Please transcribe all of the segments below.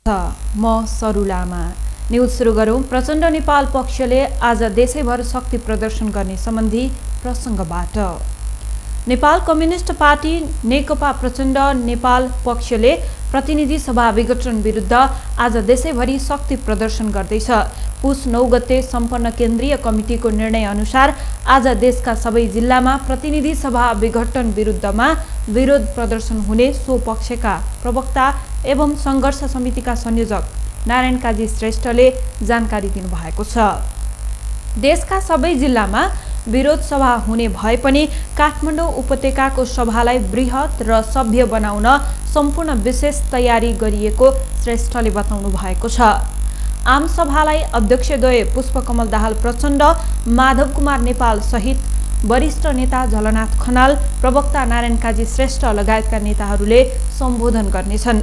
म सरुलामा न्युज सुरु गरौं। प्रचण्ड नेपाल पक्षले आज देशैभर शक्ति प्रदर्शन गर्ने सम्बन्धी प्रसंगबाट। नेपाल कम्युनिस्ट पार्टी नेकपा प्रचण्ड नेपाल पक्षले प्रतिनिधि सभा विघटन विरुद्ध आज देशैभरि शक्ति प्रदर्शन गर्दैछ। पुस 9 गते सम्पन्न केन्द्रीय कमिटिको निर्णय अनुसार आज देशका सबै जिल्लामा प्रतिनिधि सभा विघटन विरुद्धमा विरोध प्रदर्शन हुने सो पक्षका प्रवक्ता एवं संघर्ष समितिका संयोजक नारायण काजी श्रेष्ठले जानकारी दिनुभएको छ। देशका सबै जिल्लामा विरोध सभा हुने भए पनि काठमाडौँ उपत्यकाको सभालाई बृहत र सभ्य बनाउन सम्पूर्ण विशेष तयारी गरिएको श्रेष्ठले बताउनु भएको छ। आम सभालाई अध्यक्षद्वय पुष्पकमल दाहाल प्रचण्ड, माधव कुमार नेपाल सहित वरिष्ठ नेता झलनाथ खनाल, प्रवक्ता नारायण काजी श्रेष्ठ लगायतका नेताहरूले सम्बोधन गर्नेछन्।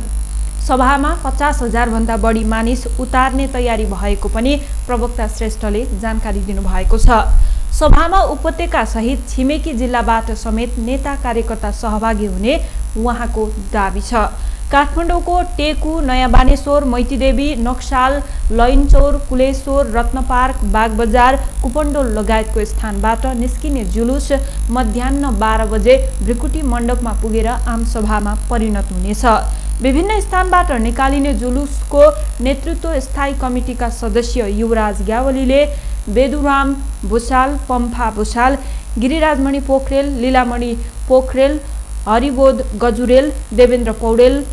सभामा 50,000 भन्दा बढी मानिस उतार्ने तयारी भएको पनि प्रवक्ता श्रेष्ठले जानकारी दिनुभएको छ। सभामा उपत्यका सहित छिमेकी जिल्लाबाट समेत नेता कार्यकर्ता सहभागी हुने उहाँको दाबी छ। काठमाडौँको टेकु, नयाँ बानेश्वर, मैतीदेवी, नक्साल, लैनचौर, कुलेश्वर, रत्नपार्क, बागबजार, कुपण्डोल लगायतको स्थानबाट निस्किने जुलुस मध्याह्न 12 बजे भृकुटी मण्डपमा पुगेर आमसभामा परिणत हुनेछ। विभिन्न स्थानबाट निकालिने जुलुसको नेतृत्व स्थायी कमिटिका सदस्य युवराज ग्यावलीले, बेदुराम भुषाल, पम्फा भुषाल, गिरिराजमणि पोखरेल, लीलामणि पोखरेल, हरिबोध गजुरेल, देवेन्द्र पौडेल,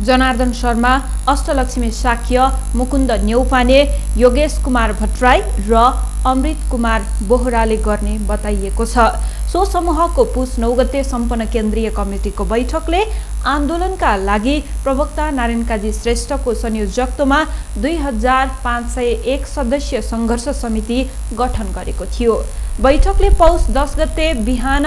जनार्दन शर्मा, अष्टलक्ष्मी साक्य, मुकुन्द न्यौपाने, योगेश कुमार भट्टराई र अमृत कुमार बोहराले गर्ने बताइएको छ। सो समूहको पुस 9 गते सम्पन्न केन्द्रीय कमिटिको बैठकले आन्दोलनका लागि प्रवक्ता नारायण काजी श्रेष्ठको संयोजकत्वमा 2501 सदस्य संघर्ष समिति गठन गरेको थियो। बैठकले पौष 10 गते बिहान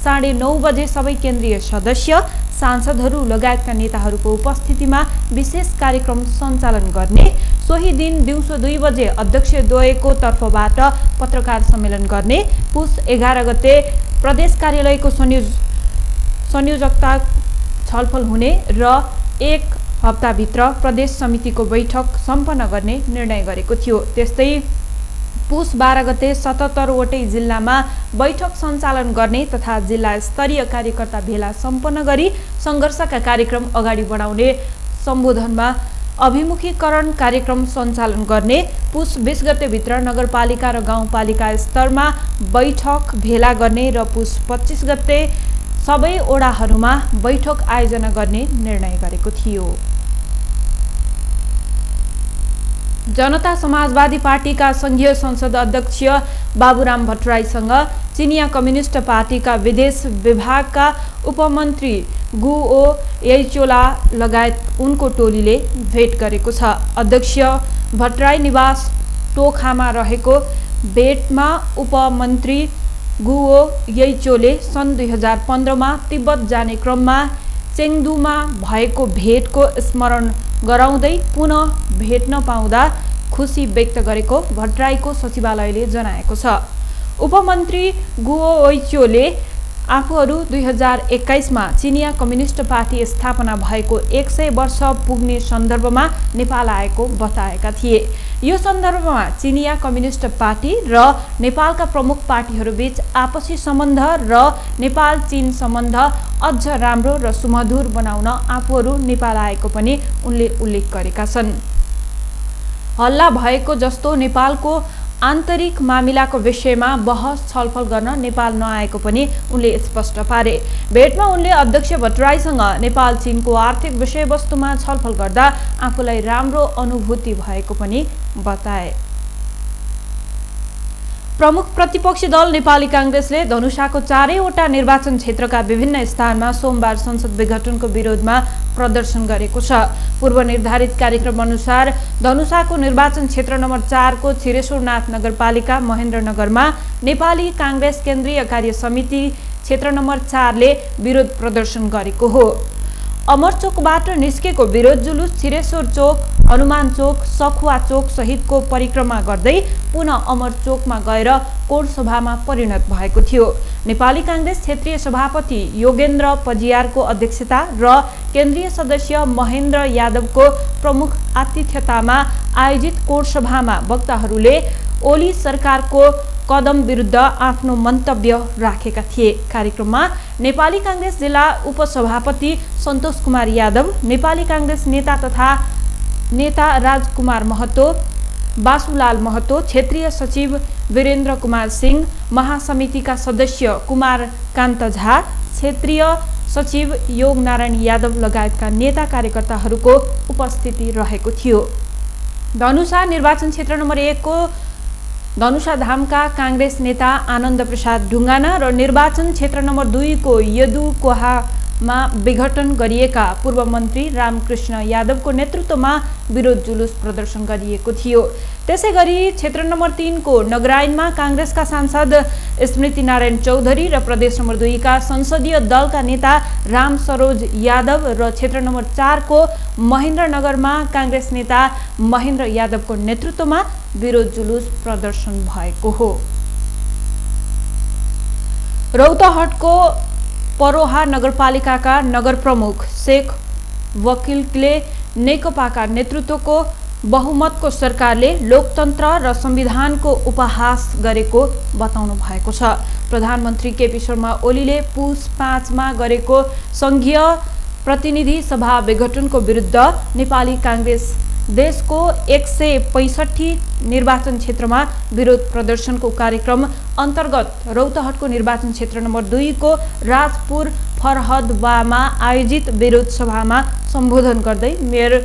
9:30 बजे सबै केन्द्रीय सदस्य, सांसदहरू लगायतका नेताहरूको उपस्थितिमा विशेष कार्यक्रम सञ्चालन गर्ने, सोही दिन दिउँसो 2 बजे अध्यक्षद्वयको तर्फबाट पत्रकार सम्मेलन गर्ने, पुस 11 गते प्रदेश कार्यालयको संयोजकता छलफल हुने र 1 हप्ताभित्र प्रदेश समितिको बैठक सम्पन्न गर्ने निर्णय गरेको थियो। त्यस्तै पुस 12 गते 77 वटै जिल्लामा बैठक सञ्चालन गर्ने तथा जिल्ला स्तरीय कार्यकर्ता भेला सम्पन्न गरी संघर्षका कार्यक्रम अगाडि बढाउने सम्बोधनमा अभिमुखीकरण कार्यक्रम सञ्चालन गर्ने, पुस 20 गते भित्र नगरपालिका र गाउँपालिका स्तरमा बैठक भेला गर्ने र पुस 25 गते सबै ओडाहरूमा बैठक आयोजना गर्ने निर्णय गरेको थियो। जनता समाजवादी पार्टीका संघीय संसद अध्यक्ष बाबुराम भट्टराईसँग चिनिया कम्युनिस्ट पार्टीका विदेश विभागका उपमन्त्री गुओ येइचोला लगायत उनको टोलीले भेट गरेको छ। अध्यक्ष भट्टराई निवास टोखामा रहेको भेटमा उपमन्त्री गुओ येइचोले सन् 2015 मा तिब्बत जाने क्रममा चेङदुमा भएको भेटको स्मरण गराउँदै पुनः भेट्न पाउँदा खुसी व्यक्त गरेको भट्टराईको सचिवालयले जनाएको छ। उपमन्त्री गुओ येइचोले आफूहरू 2021 मा चिनिया कम्युनिस्ट पार्टी स्थापना भएको 100 वर्ष पुग्ने सन्दर्भमा नेपाल आएको बताएका थिए। यो सन्दर्भमा चिनिया कम्युनिस्ट पार्टी र नेपालका प्रमुख पार्टीहरूबीच आपसी सम्बन्ध र नेपाल चीन सम्बन्ध अझ राम्रो र सुमधुर बनाउन आफूहरू नेपाल आएको पनि उनले उल्लेख गरेका छन्। हल्ला भएको जस्तो नेपालको आन्तरिक मामिलाको विषयमा बहस छलफल गर्न नेपाल नआएको पनि उनले स्पष्ट पारे। भेटमा उनले अध्यक्ष भट्टराईसँग नेपाल चीनको आर्थिक विषयवस्तुमा छलफल गर्दा आफूलाई राम्रो अनुभूति भएको पनि बताए। प्रमुख प्रतिपक्षी दल नेपाली कांग्रेसले धनुषाको 4वटा निर्वाचन क्षेत्रका विभिन्न स्थानमा सोमबार संसद विघटनको विरोधमा प्रदर्शन गरेको छ। पूर्व निर्धारित कार्यक्रम अनुसार धनुषाको निर्वाचन क्षेत्र नम्बर 4 को छिरेश्वरनाथ नगरपालिका महेन्द्रनगरमा नेपाली कांग्रेस केन्द्रीय कार्य समिति क्षेत्र नम्बर 4 ले विरोध प्रदर्शन गरेको हो। अमरचोकबाट निस्केको विरोध जुलुस छिरेश्वर चोक, हनुमान चोक, सखुवा चोक सहितको परिक्रमा गर्दै पुनः अमरचोकमा गएर कोण सभामा परिणत भएको थियो। नेपाली कांग्रेस क्षेत्रीय सभापति योगेन्द्र पजियारको अध्यक्षता र केन्द्रीय सदस्य महेन्द्र यादवको प्रमुख आतिथ्यतामा आयोजित कोण सभामा वक्ताहरूले ओली सरकारको कदम विरुद्ध आफ्नो मन्तव्य राखेका थिए। कार्यक्रममा नेपाली कांग्रेस जिल्ला उपसभापति सन्तोष कुमार यादव, नेपाली कांग्रेस नेता राजकुमार महतो, बासुलाल महतो, क्षेत्रीय सचिव वीरेन्द्र कुमार सिंह, महासमितिका सदस्य कुमार कान्त झा, क्षेत्रीय सचिव योग नारायण यादव लगायतका नेता कार्यकर्ताहरूको उपस्थिति रहेको थियो। धनुषा निर्वाचन क्षेत्र नम्बर 1 को धनुषाधामका कांग्रेस नेता आनन्द प्रसाद ढुङ्गाना र निर्वाचन क्षेत्र नम्बर 2 को यदुकोहामा विघटन गरिएका पूर्व मन्त्री रामकृष्ण यादवको नेतृत्वमा विरोध जुलुस प्रदर्शन गरिएको थियो। त्यसैगरी क्षेत्र नम्बर 3 को नगरायनमा कांग्रेसका सांसद स्मृति नारायण चौधरी र प्रदेश नम्बर 2 का संसदीय दलका नेता राम सरोज यादव र क्षेत्र नम्बर 4 को महेन्द्रनगरमा कांग्रेस नेता महेन्द्र यादवको नेतृत्वमा विरोध जुलुस प्रदर्शन भएको हो। रौतहटको परोहा नगरपालिकाका नगर प्रमुख शेख वकिलले नेकपाका नेतृत्वको बहुमतको सरकारले लोकतन्त्र र संविधानको उपहास गरेको बताउनु भएको छ। प्रधानमन्त्री केपी शर्मा ओलीले पुस 5 मा गरेको संघीय प्रतिनिधि सभा विघटनको विरुद्ध नेपाली कांग्रेस देशको 165 निर्वाचन क्षेत्रमा विरोध प्रदर्शनको कार्यक्रम अन्तर्गत रौतहटको निर्वाचन क्षेत्र नम्बर 2 को राजपुर फरहदवामा आयोजित विरोध सभामा सम्बोधन गर्दै मेयर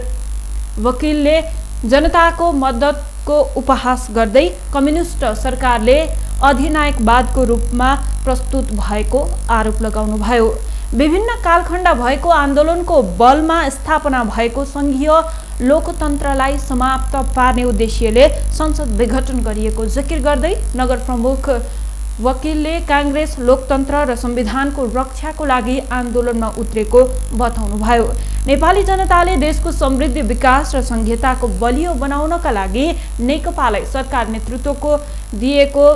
वकिलले जनताको मद्दतको उपहास गर्दै कम्युनिस्ट सरकारले अधिनायकवादको रूपमा प्रस्तुत भएको आरोप लगाउनुभयो। विभिन्न कालखण्ड भएको आन्दोलनको बलमा स्थापना भएको संघीय लोकतन्त्रलाई समाप्त पार्ने उद्देश्यले संसद विघटन गरिएको जिकिर गर्दै नगर प्रमुख वकिलले कांग्रेस लोकतन्त्र र संविधानको रक्षाको लागि आन्दोलनमा उत्रेको बताउनुभयो। नेपाली जनताले देशको समृद्धि, विकास र संघीयताको बलियो बनाउनका लागि नेकपालाई सरकार नेतृत्वको दिएको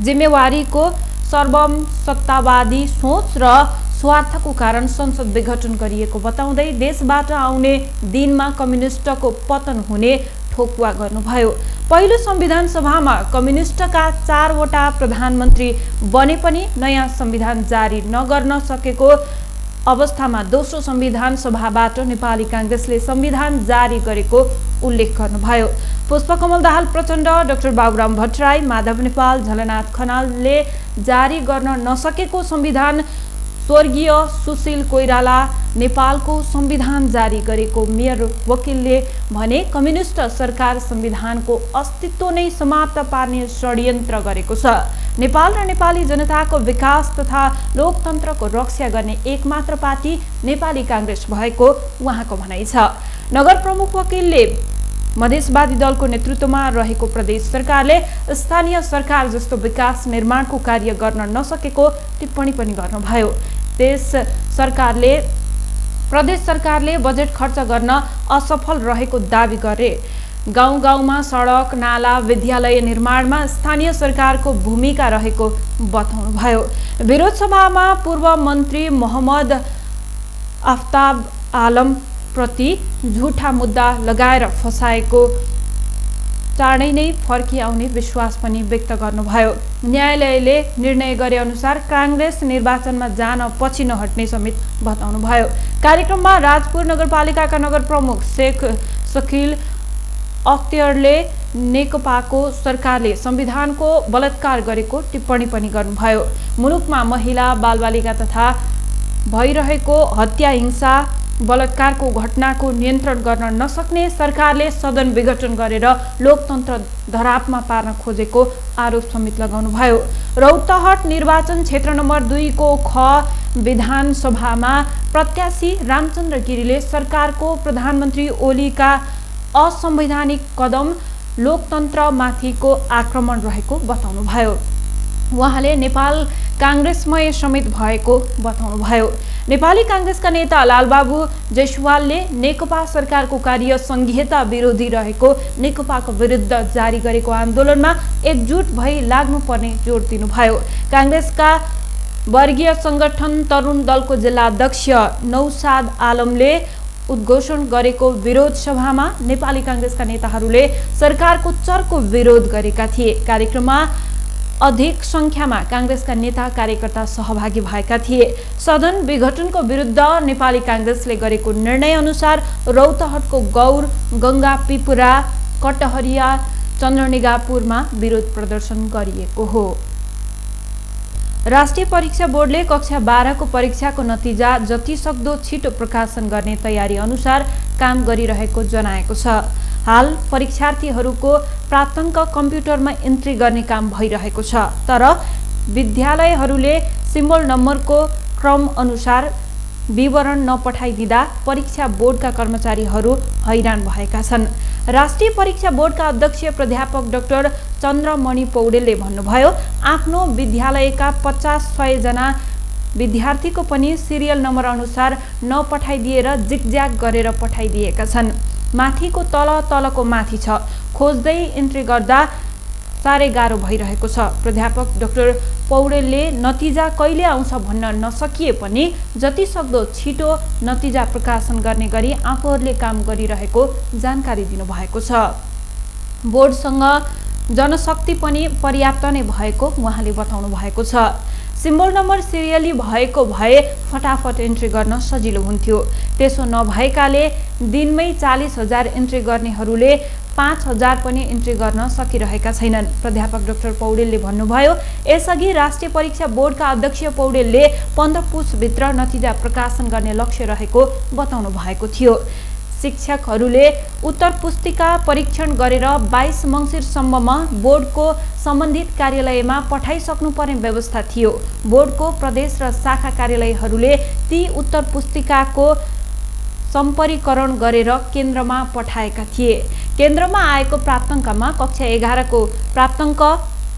जिम्मेवारीको सर्वसत्तावादी सोच र स्वार्थको कारण संसद विघटन गरिएको बताउँदै देशबाट आउने दिनमा कम्युनिस्टको पतन हुने ठोकुवा गर्नुभयो। पहिलो संविधान सभामा कम्युनिस्टका 4 वटा प्रधानमन्त्री बने पनि नयाँ संविधान जारी नगर्न सकेको अवस्थामा दोस्रो संविधान सभाबाट नेपाली कांग्रेसले संविधान जारी गरेको उल्लेख गर्नुभयो। पुष्पकमल दाहाल प्रचण्ड, डाक्टर बाबुराम भट्टराई, माधव नेपाल, झलनाथ खनालले जारी गर्न नसकेको संविधान स्वर्गीय सुशील कोइराला नेपालको संविधान जारी गरेको मेयर वकिलले भने कम्युनिस्ट सरकार संविधानको अस्तित्व नै समाप्त पार्ने षड्यन्त्र गरेको छ। नेपाल र नेपाली जनताको विकास तथा लोकतन्त्रको रक्षा गर्ने एकमात्र पार्टी नेपाली कांग्रेस भएको उहाँको भनाइ छ। नगर प्रमुख वकिलले मधेसवादी दलको नेतृत्वमा रहेको प्रदेश सरकारले स्थानीय सरकार जस्तो विकास निर्माणको कार्य गर्न नसकेको टिप्पणी पनि गर्नुभयो। प्रदेश सरकारले बजेट खर्च गर्न असफल रहेको दावी गरे। गाउँ गाउँमा सडक, नाला, विद्यालय निर्माणमा स्थानीय सरकारको भूमिका रहेको बताउनुभयो। विरोध सभामा पूर्व मन्त्री मोहम्मद आफ्ताब आलम प्रति झुटा मुद्दा लगाएर फसाएको चाँडै नै फर्किआउने विश्वास पनि व्यक्त गर्नुभयो। न्यायालयले निर्णय गरे अनुसार कांग्रेस निर्वाचनमा जान पछि नहट्ने समेत बताउनुभयो। कार्यक्रममा राजपुर नगरपालिकाका नगर प्रमुख शेख शकील अख्तियारले नेकपाको सरकारले संविधानको बलात्कार गरेको टिप्पणी पनि गर्नुभयो। मुलुकमा महिला, बालबालिका तथा भइरहेको हत्या, हिंसा, बलात्कारको घटनाको नियन्त्रण गर्न नसक्ने सरकारले सदन विघटन गरेर लोकतन्त्र धरापमा पार्न खोजेको आरोप समेत लगाउनुभयो। रौतहट निर्वाचन क्षेत्र नम्बर 2 को ख विधानसभामा प्रत्याशी रामचन्द्र गिरीले सरकारको प्रधानमन्त्री ओलीका असंवैधानिक कदम लोकतन्त्रमाथिको आक्रमण रहेको बताउनुभयो। उहाँले नेपाल कांग्रेसमय समेत भएको बताउनुभयो। नेपाली कांग्रेसका नेता लालबाबु जयसवालले नेकपा सरकारको कार्य संघीयता विरोधी रहेको नेकपाको विरुद्ध जारी गरेको आन्दोलनमा एकजुट भई लाग्नुपर्ने जोड दिनुभयो। कांग्रेसका वर्गीय संगठन तरुण दलको जिल्ला अध्यक्ष नौशाद आलमले उद्घोषण गरेको विरोध सभामा नेपाली कांग्रेसका नेताहरूले सरकारको चर्को विरोध गरेका थिए। कार्यक्रममा अधिक संख्यामा कांग्रेसका नेता कार्यकर्ता सहभागी भएका थिए। सदन विघटनको विरुद्ध नेपाली कांग्रेसले गरेको निर्णय अनुसार रौतहटको गौर, गंगा पिपुरा, कटहरिया, चन्द्रनिगापुरमा विरोध प्रदर्शन गरिएको हो। राष्ट्रिय परीक्षा बोर्डले कक्षा 12 को परीक्षाको नतिजा जति सक्दो छिटो प्रकाशन गर्ने तयारी अनुसार काम गरिरहेको जनाएको छ। हाल परीक्षार्थीहरूको प्राप्ताङ्क कम्प्युटरमा इन्ट्री गर्ने काम भइरहेको छ, तर विद्यालयहरूले सिम्बल नम्बरको क्रम अनुसार विवरण नपठाइदिँदा परीक्षा बोर्डका कर्मचारीहरू हैरान भएका छन्। राष्ट्रिय परीक्षा बोर्डका अध्यक्ष प्राध्यापक डाक्टर चन्द्रमणि पौडेलले भन्नुभयो, आफ्नो विद्यालयका 50-100 जना विद्यार्थीको पनि सिरियल नम्बर अनुसार नपठाइदिएर जिगज्याग गरेर पठाइदिएका छन्। माथिको तलको माथि छ, खोज्दै इन्ट्री गर्दा साह्रै गाह्रो भइरहेको छ। प्राध्यापक डाक्टर पौडेलले नतिजा कहिले आउँछ भन्न नसकिए पनि जति सक्दो छिटो नतिजा प्रकाशन गर्ने गरी आफूहरूले काम गरिरहेको जानकारी दिनुभएको छ। बोर्डसँग जनशक्ति पनि पर्याप्त नै भएको उहाँले बताउनु भएको छ। सिम्बल नम्बर सिरियली भएको भए फटाफट इन्ट्री गर्न सजिलो हुन्थ्यो। त्यसो नभएकाले दिनमै 40,000 इन्ट्री गर्नेहरूले 5,000 पनि इन्ट्री गर्न सकिरहेका छैनन्। प्राध्यापक डाक्टर पौडेलले भन्नुभयो, यसअघि राष्ट्रिय परीक्षा बोर्डका अध्यक्ष पौडेलले 15 पुसभित्र नतिजा प्रकाशन गर्ने लक्ष्य रहेको बताउनु भएको थियो। शिक्षकहरूले उत्तर पुस्तिका परीक्षण गरेर 22 मङ्सिरसम्ममा बोर्डको सम्बन्धित कार्यालयमा पठाइसक्नुपर्ने व्यवस्था थियो। बोर्डको प्रदेश र शाखा कार्यालयहरूले ती उत्तर पुस्तिकाको सम्परीकरण गरेर केन्द्रमा पठाएका थिए। केन्द्रमा आएको प्राप्ताङ्कमा कक्षा 11 को प्राप्ताङ्क,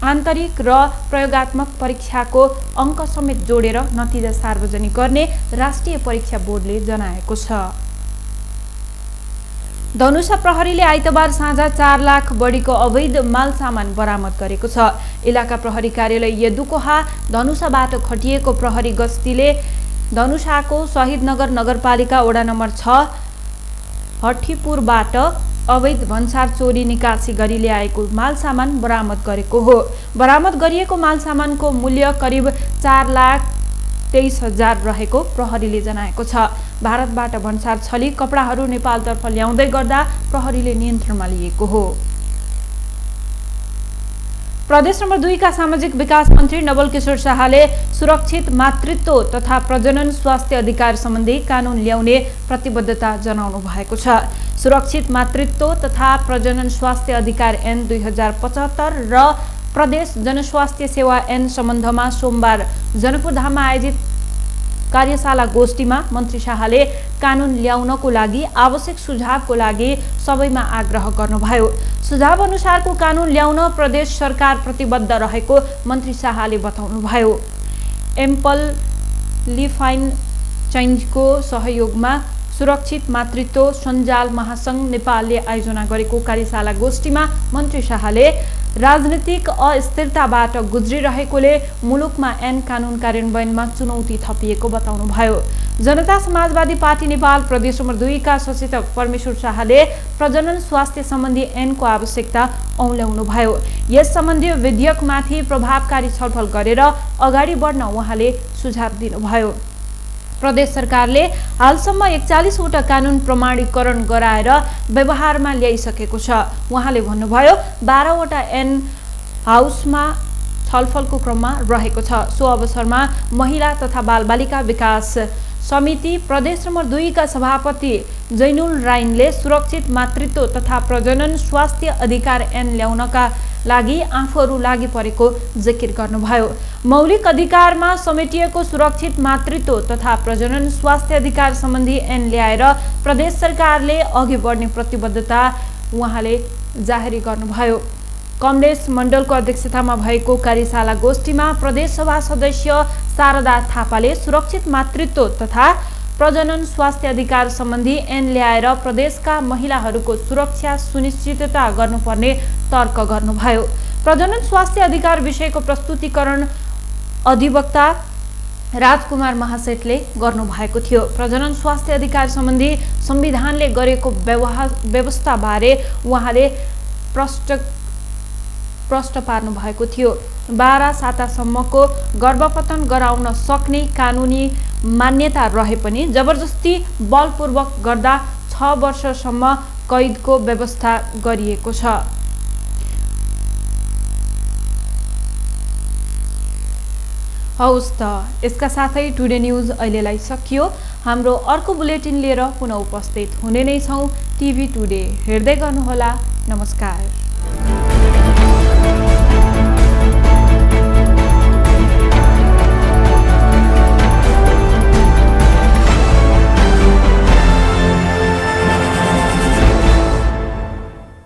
आन्तरिक र प्रयोगात्मक परीक्षाको अङ्क समेत जोडेर नतिजा सार्वजनिक गर्ने राष्ट्रिय परीक्षा बोर्डले जनाएको छ। धनुषा प्रहरीले आइतबार साँझ 4 लाख बढीको अवैध माल सामान बरामद गरेको छ। इलाका प्रहरी कार्यालय यदुकोहा धनुषाबाट खटिएको प्रहरी गस्तीले धनुषाको शहीदनगर नगरपालिका वडा नम्बर 6 हठीपुरबाट अवैध भन्सार चोरी निकासी गरी ल्याएको माल सामान बरामद गरेको हो। बरामद गरिएको माल सामानको मूल्य करिब 4,23,000 रहेको प्रहरीले जनाएको छ। भारतबाट भन्सार छली कपडाहरू नेपालतर्फ ल्याउँदै गर्दा प्रहरीले नियन्त्रणमा लिएको हो। प्रदेश नम्बर 2 का सामाजिक विकास मन्त्री नवल किशोर शाहले सुरक्षित मातृत्व तथा प्रजनन स्वास्थ्य अधिकार सम्बन्धी कानून ल्याउने प्रतिबद्धता जनाउनु भएको छ। सुरक्षित मातृत्व तथा प्रजनन स्वास्थ्य अधिकार ऐन 2075 र प्रदेश जनस्वास्थ्य सेवा ऐन सम्बन्धमा सोमबार जनकपुरधाममा आयोजित कार्यशाला गोष्ठीमा मन्त्री शाहले कानून ल्याउनको लागि आवश्यक सुझावको लागि सबैमा आग्रह गर्नुभयो। सुझाव अनुसारको कानून ल्याउन प्रदेश सरकार प्रतिबद्ध रहेको मन्त्री शाहले बताउनुभयो। एम्पल लिफाइन चेन्जको सहयोगमा सुरक्षित मातृत्व सञ्जाल महासंघ नेपालले आयोजना गरेको कार्यशाला गोष्ठीमा मन्त्री शाहले राजनीतिक अस्थिरताबाट गुज्रिरहेकोले मुलुकमा ऐन कानून कार्यान्वयनमा चुनौती थपिएको बताउनुभयो। जनता समाजवादी पार्टी नेपाल प्रदेश नम्बर 2 का सचेतक परमेश्वर शाहले प्रजनन स्वास्थ्य सम्बन्धी ऐनको आवश्यकता औल्याउनुभयो। यस सम्बन्धी विधेयकमाथि प्रभावकारी छलफल गरेर अगाडि बढ्न उहाँले सुझाव दिनुभयो। प्रदेश सरकारले हालसम्म 41 वटा कानून प्रमाणीकरण गराएर व्यवहारमा ल्याइसकेको छ। उहाँले भन्नुभयो 12 वटा ऐन हाउसमा छलफलको क्रममा रहेको छ। सो अवसरमा महिला तथा बालबालिका विकास समिति प्रदेश नम्बर 2 का सभापति जैनुल राइनले सुरक्षित मातृत्व तथा प्रजनन स्वास्थ्य अधिकार ऐन ल्याउनका लागि आफूहरू लागि परेको जिकिर गर्नुभयो। मौलिक अधिकारमा समेटिएको सुरक्षित मातृत्व तथा प्रजनन स्वास्थ्य अधिकार सम्बन्धी ऐन ल्याएर प्रदेश सरकारले अघि बढ्ने प्रतिबद्धता उहाँले जाहेर गर्नुभयो। कमलेश मण्डलको अध्यक्षतामा भएको कार्यशाला गोष्ठीमा प्रदेशसभा सदस्य शारदा थापाले सुरक्षित मातृत्व तथा प्रजनन स्वास्थ्य अधिकार सम्बन्धी ऐन ल्याएर प्रदेशका महिलाहरूको सुरक्षा सुनिश्चितता गर्नुपर्ने तर्क गर्नुभयो। प्रजनन स्वास्थ्य अधिकार विषयको प्रस्तुतिकरण अधिवक्ता राजकुमार महासेठले गर्नुभएको थियो। प्रजनन स्वास्थ्य अधिकार सम्बन्धी संविधानले गरेको व्यवस्थाबारे उहाँले प्रश्न पार्नु भएको थियो। 12 सातासम्मको गर्भपतन गराउन सक्ने कानुनी मान्यता रहे पनि जबरजस्ती बलपूर्वक गर्दा 6 वर्षसम्म कैदको व्यवस्था गरिएको छ। हौस् त यसका साथै टुडे न्यूज अहिलेलाई सकियो। हाम्रो अर्को बुलेटिन लिएर पुनः उपस्थित हुने नै छौं। टिभी टुडे हेर्दै गर्नुहोला। नमस्कार।